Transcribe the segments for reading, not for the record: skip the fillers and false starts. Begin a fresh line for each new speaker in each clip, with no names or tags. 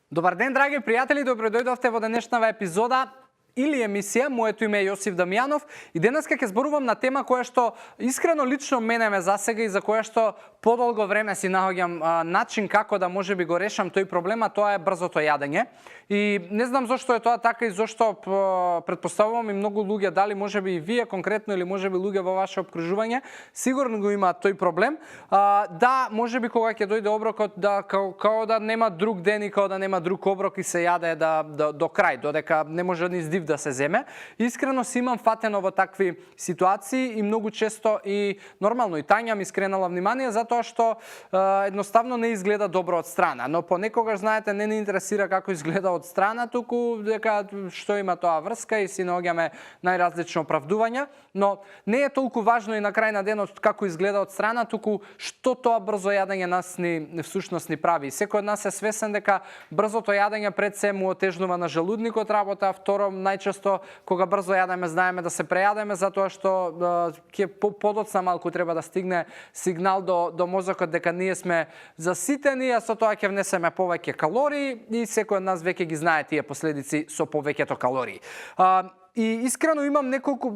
Добар ден, драги пријатели, добродојдовте во денешната епизода или емисија. Моето име е Јосиф Дамјанов и денеска ќе зборувам на тема која што искрено лично мене ме засега и за која што подолго време си наоѓам начин како да можеби го решам тој проблем, а тоа е брзото јадење. И не знам зошто е тоа така и зошто претпоставувам и многу луѓе, дали можеби и вие конкретно или можеби луѓе во ваше обкружување, сигурно го имаат тој проблем. Да, можеби кога ќе дојде оброкот, да као да нема друг ден и као да нема друг оброк и се јаде до крај, додека не може ни здив да се земе. Искрено си имам фатено во такви ситуации и многу често и нормално и Тања ми скренала внимание затоа што едноставно не изгледа добро од страна, но понекогаш знаете не интересира како изгледа од страна, туку дека што има тоа врска и си наоѓаме најразлични оправдувања, но не е толку важно и на крај на денот како изгледа од страна, туку што тоа брзо јадење нас всушност ни прави. Секој од нас е свесен дека брзото јадење пред се му отежнува на желудникот работа, второ најчесто кога брзо јадеме знаеме да се прејадеме затоа што ќе подоцна малку треба да стигне сигнал до мозокот дека ние сме заситени, а со тоа ќе внесеме повеќе калории и секој од нас веќе ги знае тие последици со повеќето калории. И искрено имам неколку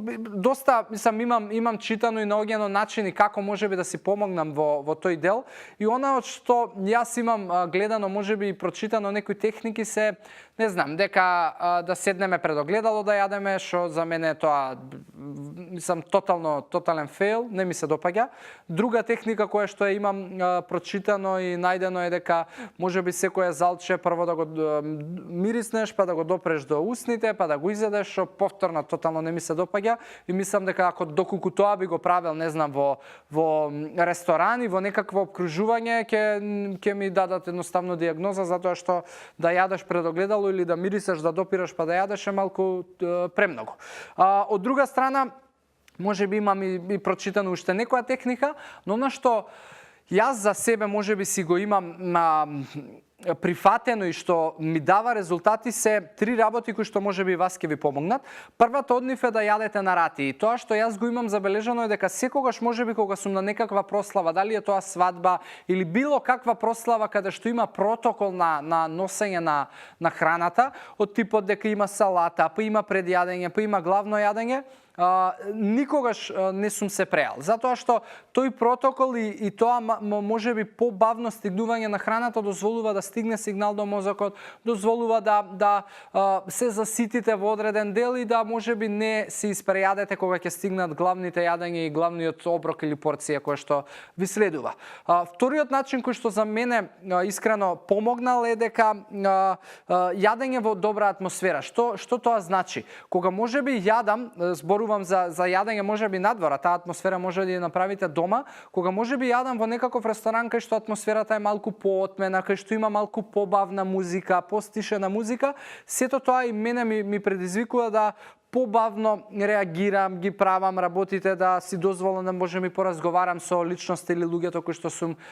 имам читано и наоѓано начини како можеби да си помогнам во тој дел и она од што јас имам гледано можеби и прочитано некои техники се не знам дека да седнеме пред огледало да јадеме, што за мене тоа тотален фейл, не ми се допаѓа. Друга техника која што имам прочитано и најдено е дека можеби секоја залче прво да го мириснеш, па да го допреш до усните, па да го изедеш, што повторно тотално не ми се допаѓа и мислам дека доколку тоа би го правел, не знам, во ресторан и во некакво обкружување ќе ми дадат едноставно дијагноза затоа што да јадеш пред огледало или да мирисаш, да допираш па да јадеш е малку премногу. Од друга страна, можеби имам и прочитано уште некоја техника, но она што јас за себе можеби си го имам прифатено и што ми дава резултати се три работи кои што можеби вас ќе ви помогнат. Првата од нив е да јадете на рати. И тоа што јас го имам забележано е дека секогаш можеби кога сум на некаква прослава, дали е тоа свадба или било каква прослава каде што има протокол на носење на храната, од типот дека има салата, па има предјадење, па има главно јадење, никогаш не сум се преал. Затоа што тој протокол и тоа можеби побавно стигнување на храната дозволува да стигне сигнал до мозокот, дозволува да се заситите во одреден дел и да можеби не се испрејадете кога ќе стигнат главните јадења и главниот оброк или порција која што ви следува. Вториот начин кој што за мене искрено помогнал е дека јадење во добра атмосфера. Што тоа значи? Кога можеби јадам, зборувам за јадење можеби надвор, таа атмосфера може да ја направите дома, кога можеби јадам во некаков ресторан кај што атмосферата е малку поотмена, кај што има малку побавна музика, постишена музика, сето тоа и мене ми предизвикува да побавно реагирам, ги правам работите, да си дозволам да можеби поразговарам со личности или луѓето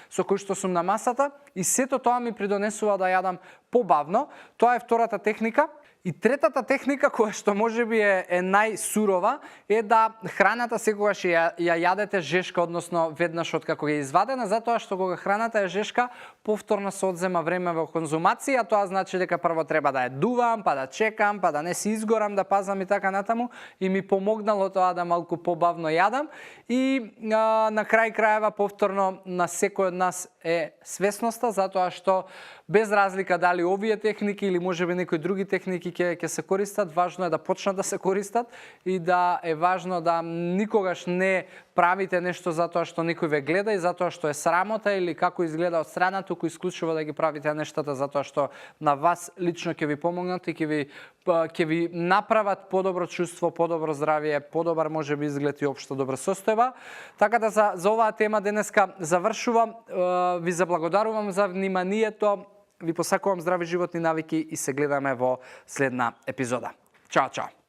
со кои што сум на масата и сето тоа ми придонесува да јадам побавно. Тоа е втората техника. И третата техника која што можеби е најсурова е да храната секогаш ја јадете жешка, односно веднаш откако ја извадена, затоа што кога храната е жешка, повторно се одзема време во конзумација, тоа значи дека прво треба да ја дувам, па да чекам, па да не се изгорам, да пазам и така натаму, и ми помогнало тоа да малку побавно јадам и на крај крајева повторно на секој од нас е свесноста, затоа што без разлика дали овие техники или можеби некои други техники ќе се користат, важно е да почнат да се користат и да е важно да никогаш не правите нешто затоа што некој ве гледа и затоа што е срамота или како изгледа од страна, туку исклучиво да ги правите нештата затоа што на вас лично ќе ви помогнат и ќе ви направат подобро чувство, подобро здравје, подобар можеби изглед и општо добра состојба. Така да за оваа тема денеска завршувам. Ви заблагодарувам за вниманието. Ви посакувам здрави животни навики и се гледаме во следна епизода. Чао, чао!